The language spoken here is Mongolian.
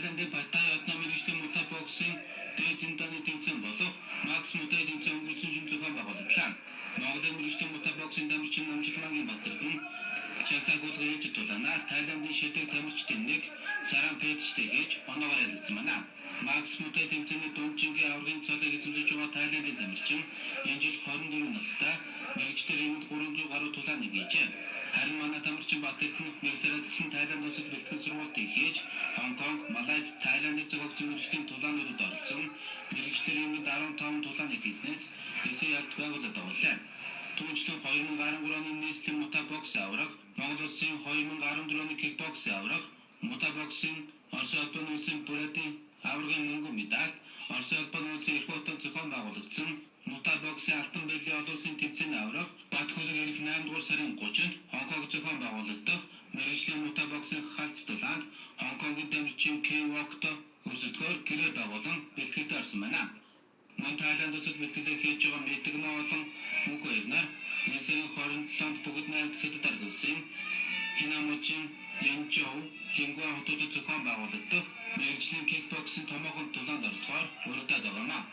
Тайландын Паттайя хотно мэргэжлийн Мутай боксын дээд зиндааны тэмцээн болох Макс Мутай тэмцээн өнгөрсөн шөнө зохион байгуулагдлаа. Монголын мэргэжлийн Мутай боксын тамирчин Намжилмангийн Батэрдэн Часаа хөлгөө ээлж тулаанаар Тайландын шилдэг тамирчдын нэг Саран Пэтчтэй хийж оноогоор ялагдсан байна. Макс Мутай тэмцээний дундчингийн аваргын цолыг эзэмшиж байгаа Тайландын тамирчин энэ жил 24 настай, мэргэжлээр юмд 300 гаруй тулааныг хийжээ. Харин манай тамирчин Батэрдэн нэг сараас эхлэн Тайланд улсад бэлтгэл сургалтыг хийж, Хонконг, Малайз, Тайландыг зохиогдсон мэргэжлийн тулаануудад оролцсон, мэргэжлээр юмд 15 тулааныг хийснээс эсээ ялт байгууллаад байгууллаа. Түүнчлэн 2013 оны нийслэлийн Мутай бокс аварга, Монгол улсын 2014 оны кикбокс аварга, Мутай боксын Оросын холбооны улсын Бурятын аваргын мөнгөн медаль, Оросын холбооны улсын Эрхүү хотод зохион байгуулагдсан Мутай боксын алтан беллийн олон улсын тэмцээний аварга, Бат хөлөг ирэх 8 дугаар сарын 30-нд Хонконг зохион байгуулагдах мэргэжлийн Мутай боксын халц тулаанд Хонконгийн тамирчин Кен Вокто өрсөлдөхөөр гэрээ байгуулан бэлтгэлд орсон байна. Мөн Тайланд улсад бэлтгэлээ хийж байгаа Мэдгмаа болон мөнх хоёр нар энэ сарын 27-нд бүгд найрамдах Хятад арга улсын Хинамужин, Янчжоу, Лингва хотуудад зохион байгуулагдах мэргэжлийн кикбоксing томоохон тулаанд оролцохоор урагдаад байгаа юм.